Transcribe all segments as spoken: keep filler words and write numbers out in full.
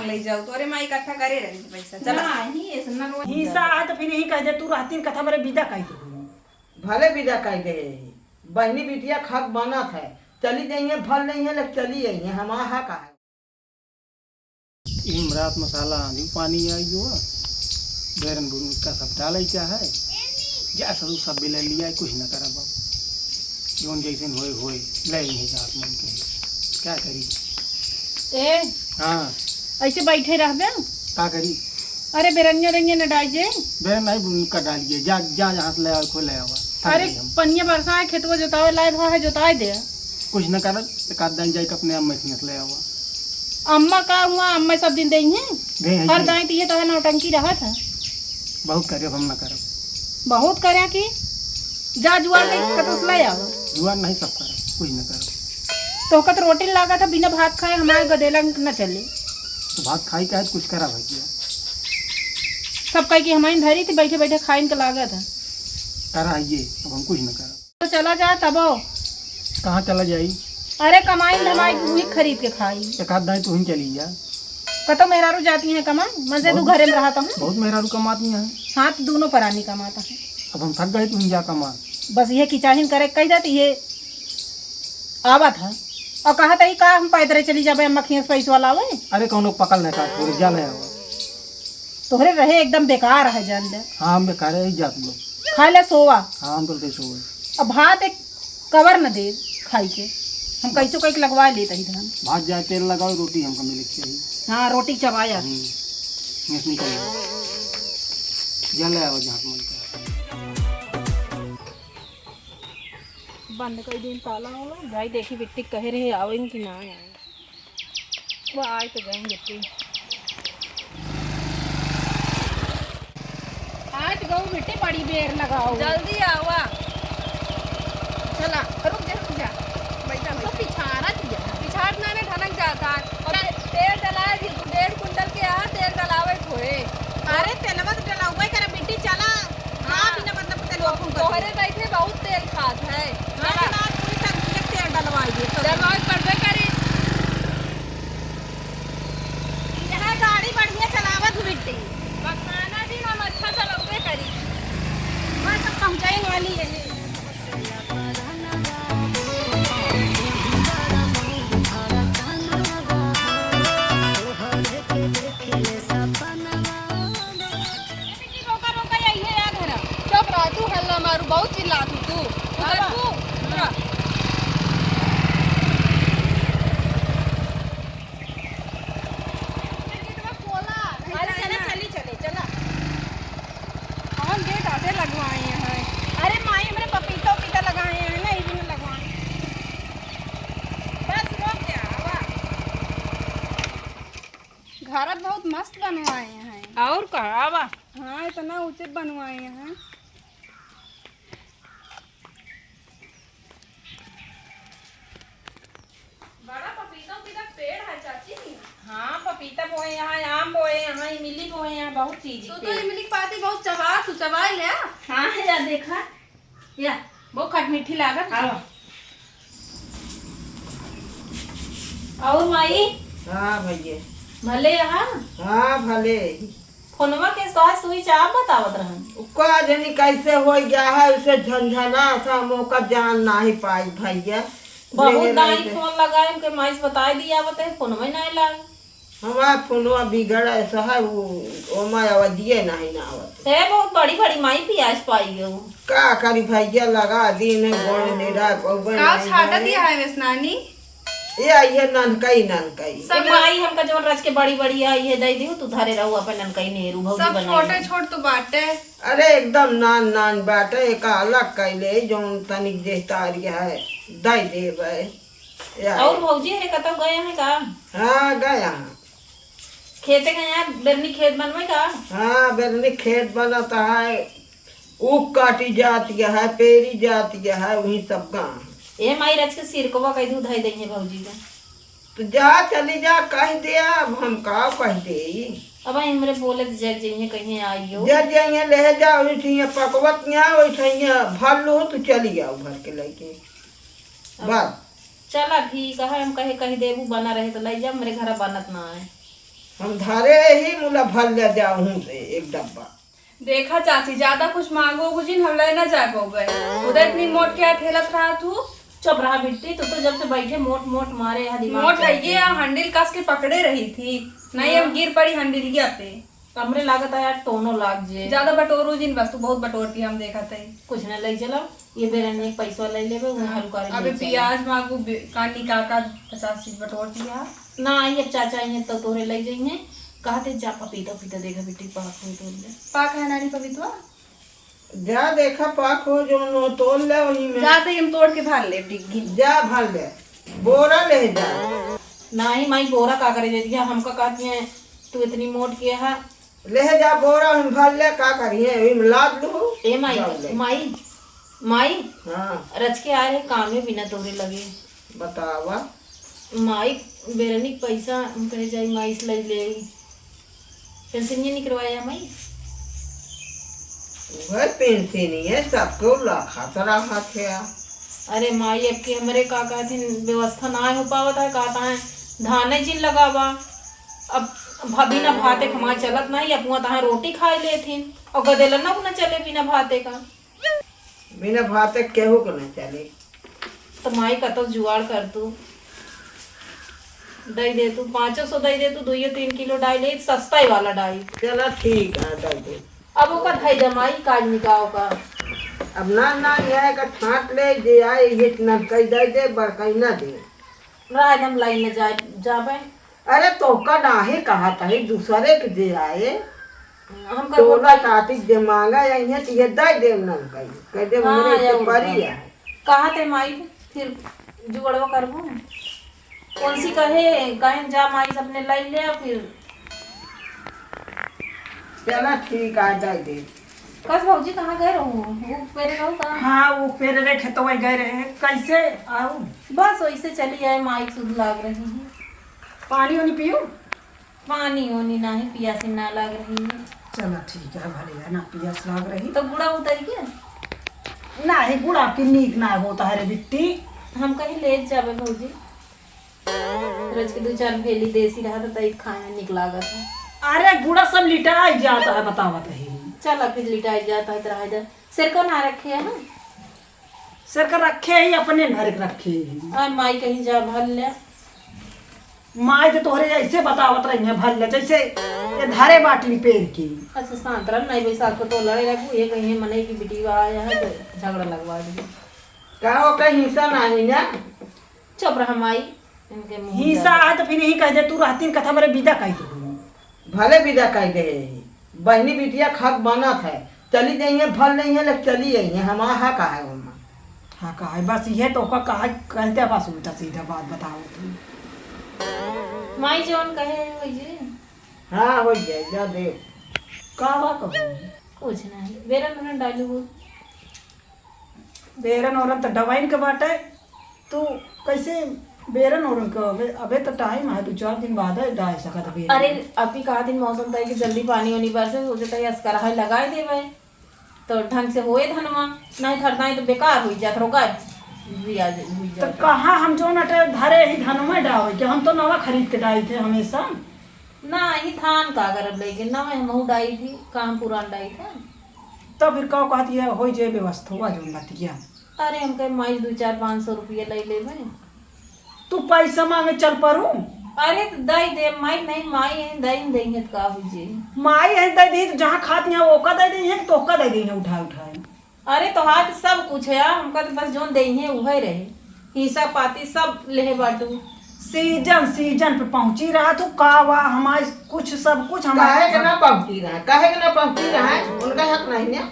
ले जाओ, तोरे माई इकट्ठा करे रही पैसा। चला। ना, ही ऐसे ना रोज हिस्सा आ तो फिर यही कह दे, तू रहती कथा मेरे विदा कह दे। भले विदा कह दे, बहनी बिटिया खाक बनत है, चली जाइए, भल नहीं है, लेकिन चली जाइए, हमारा हक है। इमरात मसाला आंधी पानी आई हुआ, बैरन बुन का सब डाले क्या है, जा सब सब बिले लिया, कुछ न करा बाबू, जोन जैसे होए होए, ले नहीं जात मन के, क्या करी? ए, हाँ। ऐसे बैठे रहबे? का करी? अरे, बेरनिया रंगिया न डाल जे। बेरन नहीं, उनका डालिए। जा, जा, जहाँ से ले आओ, खो ले आवा। थक अरे, गए हम। पनिया बरसा है, खेतवा जोतावे लाए भा है, जोताए दे। कुछ न करब, एक आध दाई जाइके अपने अम्मा से ले आवा। अम्मा का हुआ, अम्मा सब दिन देई हैं। दे हैं हर जी। दाई तिहे तहे नौटंकी रहत है। बहुत करे, हम ना करब। बहुत करे कि जा जुआर के कतौ से ले आवा। जुआर नहीं, सब करब, कुछ न करब। तोहका तो रोटी लागत है, बिना भात खाए हमारे गदेला न चले। तो भात खाई का है, तो कुछ करा भैया। सब कह के हमारी धरी थी, बैठे बैठे खाइन के लागत है। करा है ये, अब हम कुछ न करब। तो चला जा तबो। कहाँ चला जाई? अरे कमाई धमाई के वही खरीद के खाई। एक आध दाई तू ही चली जा। कतो मेहरारू जाती हैं कमाई, मन से तू बहुत घरे में रहता हूँ। बहुत मेहरारू कमाती हैं। हाँ, तो दोनों परानी कमाता है। अब हम थक गए, तू ही जा कमा। बस ये किचाहिन करे कह देती ये आवत है। और कहा तही का हम पैदल चली जाबे, अम्मा खियस पैसवा लावे। अरे कौनो पकड़ नहीं काट, पूरे जा ले आओ। तोहरे रहे एकदम बेकार है, जान ले। हाँ, हम बेकार है, ही जात लोग। खा ले सोवा। हाँ, हम तो सोवे। अब भात एक कवर न दे खाई के, हम कैसो कैके लगवा लेत ही धान। भात जाए तेल लगाओ, रोटी हमको मिले के चाहिए। हाँ, रोटी चबाया। हम्म, बस निकल जाओ। जा ले आओ जहाँ मन का। बंद कर दिन ताला वाला, जाई देखी बिट्टी कहे रहे आवें कि ना आवें। वो आए तो जाएंगे बिट्टी। आज गऊ बिट्टी बड़ी बेर लगाओ। जल्दी आवा। चला, रुक जा, रुक जा। बैठा, तो बैठा। पिछाड़ा दिया। पिछाड़ ना ने ढनक जाता। और चल। ते-, तेल डलाए भी, डेढ़ कुंटल के यहाँ तेल डलावे होए। अरे, तेलवा तो डलावे करे बिट्टी, चला। का हाँ। बिना मतलब के तेलवा फूंकत तोहरे है? बैठे बहुत तेल खात है। हाँ, चला। तो आज पूरी टंकी के तेल डलवाई दे, चल। डलवाई पड़बे करी। यहाँ गाड़ी बढ़िया चलावत बिट्टी। बकवाना दिन हम अच्छा चलौबे करी। बस अब पहुँचाई वाली है। रोका, रोका, यही है यार घर। चुप रह तू, हल्ला मारू, बहुत चिल्लात हूँ तू। उतर आवा। तू, उतरा। अरे चला, चली चले, चला। कौन गेट आते लगवाए हैं? अरे माई, हमरे पपीता उपीता लगाए हैं ना, इही में लगवाए। बस रोक जा, आवा। घर बहुत मस्त बनवाए हैं। और का, आवा। हाँ, इतना ऊंचे बनवाए हैं। बड़ा पपीता उपीता पेड़ है चाची। हाँ, पपीता बोए यहाँ, आम बोए यहाँ, इमली बोए यहाँ, बहुत चीज तू तो पेड़। इमली के पाती बहुत चबा, तू चबाई ले। हाँ, या देखा, या, बहुत खट मीठी लागत। हाँ। और माई? हाँ भैया। भले यहाँ? हाँ, भले। फोनवा के तोहार स्विच ऑफ बतावत रहन। उ का जनी कैसे हो गया है, उसे झनझना सा हम ओकर जान नाही पाई भैया। बहुत मेरे दाई भाई के फोन लगाए, उनके माई से बताए दिया, बताए फोनवा ही नाही लाग। हमार फोनवा बिगड़ ऐसा है, वो ओमा आवाजिए नाही ना आवत। हे बहुत बड़ी बड़ी माई पियास पाई हो। का करी भैया, लगा दिन है गोड़ निरा पौबे का नहीं छाटा भरे। दिया है वैसे नानी? ये आई है ननकई, ननकई। सब ए माई, हमका जवन रच के बड़ी बड़ी आई है, दे दियो, तू धरे रहू अपन ननकई नेहरू भौजी सब बनाई छोटे है। छोट तो बाटे। अरे एकदम नान नान बाटे, एक अलग कैले, जौन तनिक देहतारी है, दे देबे। या और भौजी हरे कतौ गए हैं का? हाँ, गए हैं। खेते गए हैं, बेरनी खेत बनवे का? हाँ, बेरनी खेत बनत है। ऊख काटी जात है, पेरी जात है, वही सब काम। ए माई, रच के सिरकवा कह दू, धई दइहे भौजी का। तो जा, चली जा, कह दे, अब हम का कह दे। अब आई हमरे बोले तो जर जइहे, कहिए आइयो। जर जइहे, ले जा, वही ठिया पकवत यहाँ, वही ठिया भर लो, तो चली जाओ घर के लेके। अब बस। चल अभी कहे, हम कहे, कह देबू, बना रहे तो ले जा, हमरे घर बनत ना है। हम धरे ही मुला भर ले जाऊं से एक डब्बा। देखा चाची, ज्यादा कुछ मांगो गुजिन, हम ले ना जा पाओगे। उधर इतनी मोट क्या ठेलत रहा तू? चुप रहा बिट्टी, तू तो जब से बैठे मोट मोट मारे यहाँ दिमाग मोट चलते है, ये हैं। हंडिल कस के पकड़े रही थी, नहीं हाँ। हम गिर पड़ी हंडिलिया पे। हमरे लागत है यार टोनो लाग जे। ज्यादा बटोरू जिन, बस तू बहुत बटोरती है, हम देखत है। कुछ ना ले चलो, ये बेरन एक पैसा ले लेबे, वो हाँ। हल्का रे अबे ले चलो। प्याज मांगू बे-, कानी काका पचास चीज बटोर दिया। ना आई, अब चाचा आई हैं तो तोरे ले जाइए। कहते जा पपीता पपीता देखा बेटी पाक हो तो ले। पाक है नानी पपीतवा? जा देखा पाक हो जो नो तोड़ ले वही में। जा तो हम तोड़ के भर ले डिग्गी। जा भर ले, बोरा ले जा। नाही माई, बोरा का करे दे दिया, हमका कहती हैं तू इतनी मोट किया है। ले जा बोरा हम भर ले, का करिए, वही में लाद लू। ए माई, जाओ ले। माई, माई, हाँ। रच के आ रहे कामे बिना तोरे लगे। बतावा। माई, बेरनी के पैसा हम कहे जाई, माई से ले ले। पेंशनिया निकलवाया माई। वह पेंशनिया सबको लाखा तरह हाथ है। अरे माई, अब की हमरे का कहथिन व्यवस्था ना हो पावत है, कहता है धाने जिन लगावा। अब भ-, बिना भाते के हमार चलत नहीं, अब वहाँ तहाँ रोटी खाए लेथिन और गदेलन ना अपना चले बिना भाते का। बिना भाते केहू के ना चले। तो माई कतौ जुगाड़ कर तू, दई दे तू, पाँचो सौ दई दे तू, दुइयो तीन किलो डाई ले, सस्ता ही वाला डाई। चला ठीक है, दई दे। अब ओका धई दे माई, काज निकाओ का। अब ना, ना, यह का छांट ले, जे आए, ये ननकई दई दे, बड़कई ना दे। राज हम लाई न जाए, जाबे। अरे तोहका नाहीं कहत है, दूसरे के जे आए, हमका टोला कोई काटी जे मांगा, यहीं तो ये दे देम ननकई, कह देम हाँ, हमरे से और परी का। है। कहत है माई, फिर जुगड़वा करबू। कौन सी कहे, कहे जा माई से अपने लाई ले, फिर चला ठीक आ, दे दे। कस भौजी कहाँ गए रहू? वो पेरे रहू का? हाँ, वो पेरे रहे खेतवा गए रहे। कैसे आऊ? बस वैसे चली आए, माई सुध लाग रही है। पानी वानी पियो? पानी वानी नाही, पियासी ना लाग रही है। चला ठीक है, भले है ना पियास लाग रही। तो गुड़ा उतर के? नाही, गुड़ा की नीक ना होता है रे बिट्टी। हम कहीं ले जाबे भौजी। रोज के दो चार भेली देसी रहा तो तई खाए में निक लागत है। अरे गुड़ा सब लिटाई जाता है, बतावत है। चल फिर लिटाई जाता है तो रह जा। सिरका ना रखे है ना? सिरका रखे ही, अपने घर के रखे ही। और माई कहीं जा भर ले। माई तो तोहरे ऐसे बतावत रही है भर ले, जैसे ये धारे बाटली पेड़ की। अच्छा शांत रह, नहीं बैसाख को तो लड़े लगू, ये कहीं मने की बिटिया आया है तो झगड़ा लगवा दी। का हो कहीं हिस्सा नहीं ना? चुप रह माई, इनके मुंह हिस्सा ज्यादा। है तो फिर यही कह दे, तू रहती कथा मरे विदा कह दे। भले विदा कह दे, बहनी बिटिया खाक बनत है, चली जाइए, भल नहीं है, लेकिन चली जाइए, हमारा हक है ओमा। हक है, बस ये तो ओका कहा, कहते बस उल्टा सीधा बात बताओ तू। माई जौन कहे हो जी। हाँ, हो जाए, जा दे। का बा कहू? कुछ नहीं, बेरन उरन डालू हो। बेरन ओरन त डबाइन के बाटे। तू कैसे बेरन ओरन के अबे, अबे त टाइम है, दो चार दिन बाद है डाल सकत बेरन। अरे, अभी कहा दिन मौसम तय कि जल्दी पानी वानी बरसे, सोचे तय असकरहा लगाए देवे, तो ढंग से होए धनवा, नहीं धरता है तो बेकार हुई जात, रोगा हुई जा, हुई तो जात। कहाँ हम जौन अटे धरे ही धनवा डावे के, हम तो नवा खरीद के डाई थे हमेशा। ना, ही धान का करब लेकिन नवा हमहू डाई थी, काम पुरान डाई था। तब फिर का कहती है, हो जे व्यवस्था हुआ जौन बतिया। अरे, हम कहे, "माई, दू चार पाँच सौ रुपया ले लेबे।" तू पैसा मांगे चल परू? अरे, तो दई दे, माई, नहीं, माई, यहीं दई, दई है, तो का हो जे? माई यहीं दई दी, तो जहाँ खात यहाँ ओका दई दी है, कि तोका दई दी है, उठाए, उठाए। अरे, तोहार तो सब कुछ है, हमका तो बस जौन दई है, उहे रहे। हिस्सा पाती सब लेहे बाटू। सीजन, सीजन पे पहुंची रहा तू, का वा, हमार कुछ, सब कुछ हमार काहे के ना पहुंची रहा, काहे के ना पहुंची रहा, उनका हक नहीं है,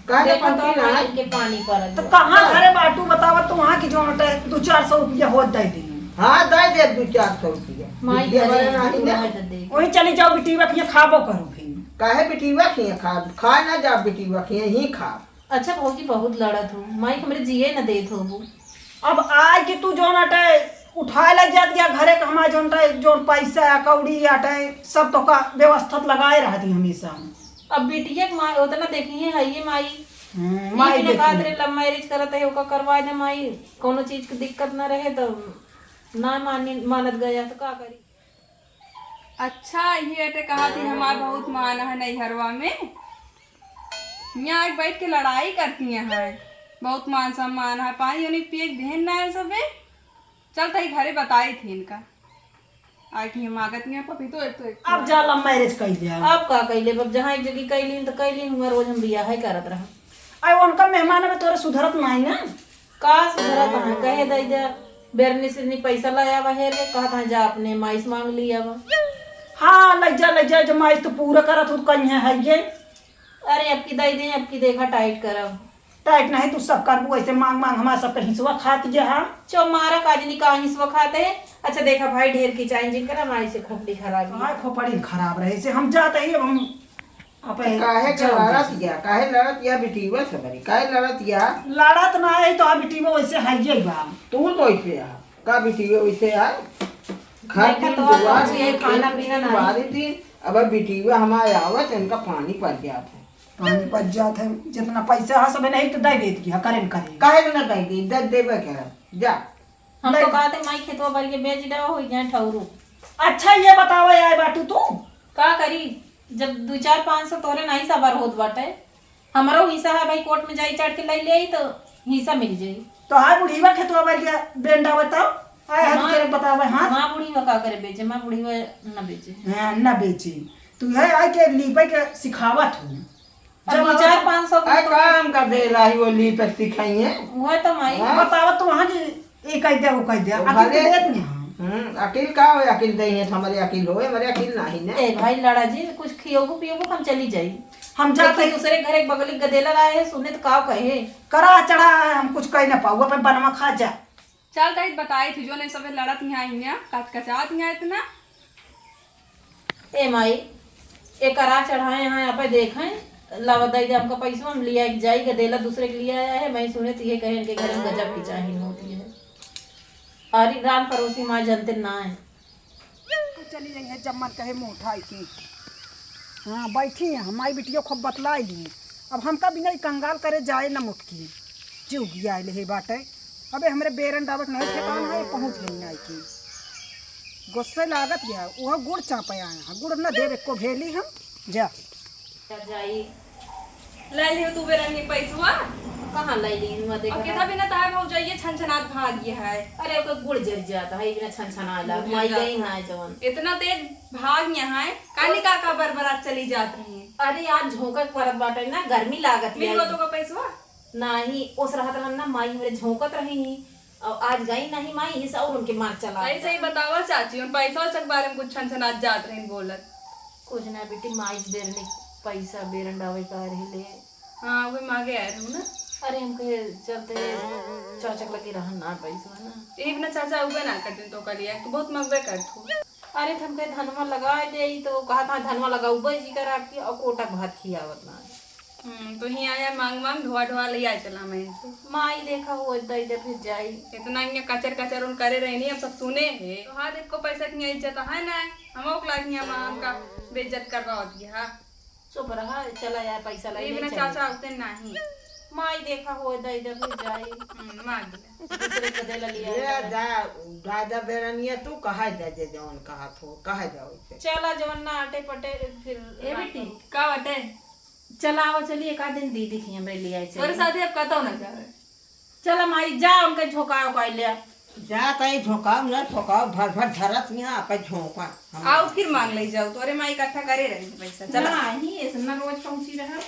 काहे के देखो तो पहुंची रहा। माई के पानी पड़ल तो बा। कहाँ धरे बाटू बतावा, तो वहाँ की जो होता है, दो चार सौ रुपया होत दे दी। हाँ, दे दे दो चार सौ रुपया। माई विद्या घरे वाला नहीं ना। दे। वहीं चली जाओ बिटिया खिया खाबो करो फिर। काहे बिटिया खिया खा, खाए ना जा बिटिया खिया ही खा। अच्छा भौजी, बहुत लड़त हो, माई हमरे जिए न देत होबू। अब आए के तू जौन अटे उठाए लग जात या घरे के हमार जौन अटे, जौन पैसा कौड़ी अटे, सब तो का व्यवस्था लगाए रहती हमेशा। अब बिटिया के माई उतना देखी है, है ये माई। हम्म, ई माई बिना देखी। कहत रहे, love marriage करत है, ओका करवा दे माई, कोनो चीज के दिक्कत न रहे तो ना मानी, मानत गया तो का करी। अच्छा, ये अटे कहा थी हमार बहुत मान है नैहरवा में। यहाँ आके बैठ के लड़ाई करती हैं, बहुत मान सम्मान है, पानी उनी पिए के ध्यान ना है सबे। चल तई घरे बताई थी इनका। आई थी हम आगत नहीं है, पपीतो एक तो एक अब जा love marriage कइले हम। अब का कइले, अब जहाँ एक जगह कइली तो कइली, हुआ रोज हम बियाह ही करत रहा। आई उनका मेहमान में तोरे सुधरत नहीं ना। का सुधरत है, कहे दे दे, बेरनी से नहीं पैसा लाया आवा है रे, कहत है जा अपने माई से मांग लिया आवा। हाँ, लइ जा, लइ जा, जब माई तो पूरा करत हो, कहीं है, है ये। अरे, अब की दे दे, अब की देखा टाइट करब। टाइट नहीं, तू सब करबू, ऐसे मांग मांग हमारा सबका हिस्सा खात ये, हाँ। चो मारा काजनी का हिस्सा खाते हैं। अच्छा, देखा भाई, ढेर की चाइन जिन करा, माई से खोपड़ी खराब है। हाँ, खोपड़ी खराब रहे, से हम जाते ही, अब हम अपने काहे के जाओ लड़त जैसे। या, काहे लड़त या बिटिया से बड़ी, काहे लड़त या? लड़त ना है तो आ बिटिया वैसे है ये बा। तू तो ऐसे आ, का बिटिया वैसे आ? घर देखा दिन तो दुआर आप ये ये खाना पीना नहीं। बारी दिन, अब बिटिया हमारे आवत, इनका पानी पड़ जात है। पानी पड़ जात है, जितना पैसा है सब नहीं तो दे देत की, हाँ, करें करें। काहे के ना दे दे, दे देबे के, जा। हम तो नहीं। कहते माई खेतवा बारी के बेच देवा, हो जाए ठौरू। अच्छा, ये बतावा, आए बाटू तू? का करी, जब दो चार पाँच सौ तोरे नहीं सबर होत बाटे, हमरो हिस्सा है भाई, कोर्ट में जाई चढ़ के ले ले आई तो हिस्सा मिल जाई। तो हाय बुढ़ीवा खेतवा बारी के बेंडा बताओ, आए हाथ माँ, चले बतावे, हाँ। माँ बुढ़ीवा का करे बेचे, माँ बुढ़ीवा न बेचे। हाँ, न बेचे। तू है आए के लीपे के सिखावत हूँ। अब जब दो चार पाँच सौ को अरे तो काम का बेला ही वो ली पे सिखाइए। वह तो माई। हाँ। बतावा तो वहाँ की ये कह दे, वो कह दे। तो अकिल तो भले देत नहीं हम। हम्म, अकिल का हो, अकिल दे है, हमारे अकिल हो, हमारे अकिल नहीं ने। ए भाई लड़ा जी, कुछ खियोगो पियोगो, हम चली जाई। हम जाते देखी ही। दूसरे घर एक बगली गदेला लाए है, सुने तो का कहे। करा चढ़ा है, हम कुछ कह ना पाऊ, अपन बनवा खा जा। चल तई बताई थी जो नहीं सबे लड़त यहाँ, यहाँ कचकचात यहाँ इतना। ए माई, एकरा चढ़ाए यहाँ, यहाँ पे देखें, लावा दे दे हमका पैसवा, हम लिया के जाई, गदेला दूसरे के लिए आया है। मैं सुने तो ये कहे इनके घर में गजब की चाही होती है। अरे रान पड़ोसी माँ जनते ना है। तो चली जाई है जब मन कहे मुँह उठाई के। हाँ, बैठी है, हमारी बिटिया खूब बतलाई ली। अब हमका बिना ई कंगाल करे जाए न मुटकी। जीव गिया आइले हे बाटे। अबे हमरे बेरन डाबक नहीं ठेकान है, पहुँच गई नाई की। गुस्से लागत गया, वह गुड़ चापे आए हैं, गुड़ न देवे को भेली हम। जा। जा जाई। ले लियो तू बेरन के पैसवा। कहाँ ले ली हुआ, देखा और कितना था? बिना तार भौजाइये छनछनात भाग गया है। अरे ओकर गुड़ जर जाता है, बिना छनछनाला, गुड़ जर माई जाता गई है। ना जवन। इतना तेज भाग यहाँ है, काली का का बरबरात चली जात रही। अरे यार, झोंका परत बाटे ना, गर्मी लागत मिल है। गो तो का पैसवा? नाही, ओस रहत रहन ना, माई हमरे झोंकत रही ही। और आज गई नाही माई, इस और उनके मार चला सही, गया। सही बतावा चाची, उन पैसा वैसा के बारे में कुछ छनछनात जात रही बोलत। कुछ ना बेटी, माई से बेरनी पैसा बेरन डावे का रही ले। हाँ, वे मांगे आए रहू ना। अरे, हमके चलते चाचा के लगे रहन ना पैसा ना। यही बिना चाचा उबे ना करते तो करिया, तू बहुत मगबे करत हो। अरे, त हमके धनवा लगाए दे, ई तो कहा था धनवा लगाउबे जी करा के, और कोटा भात खियावत ना। हम्म, तो ही आया मांग मांग ढोआ ढोआ ले आए चला मैं से। माई देखा हो दे दे फिर जाई। इतना इहाँ कचर कचर उन करे रहनी, हम सब सुने हैं। तो हाँ, देखो पैसा की इज्जत है ना, हम ओक लागी हम हमका बेइज्जत करवा होती है। हाँ। चुप रहा, चला यार, पैसा लाई ये ले बिना चली। चाचा होते नाही। माई देखा हो दे दे फिर जाई। हम्म, मार दिया। दूसरे के दे ले लिया ले जाए। जा, दादा बेरनिया तू कहा जा, जे जवन कहा थो, कहा जाओ इसे। चला जवन ना आटे पटे फिर ए ना बेटी, करो। का बाटे? चला आओ, चली एक आध दिन दीदी की हमरे ले आई चली। तोरे साथे अब कतौ ना जावे। चला माई, जा उनके झोंकाओ कह ले। जा तई झोंकाओ ना, झोंकाओ, भर भर धरत यहाँ आपे झोंका। हम आओ फिर मांग ले जाओ, तोरे माई इकट्ठा करे रही पैसा। चला। नाही, ऐसे ना रोज पहुंची रहा।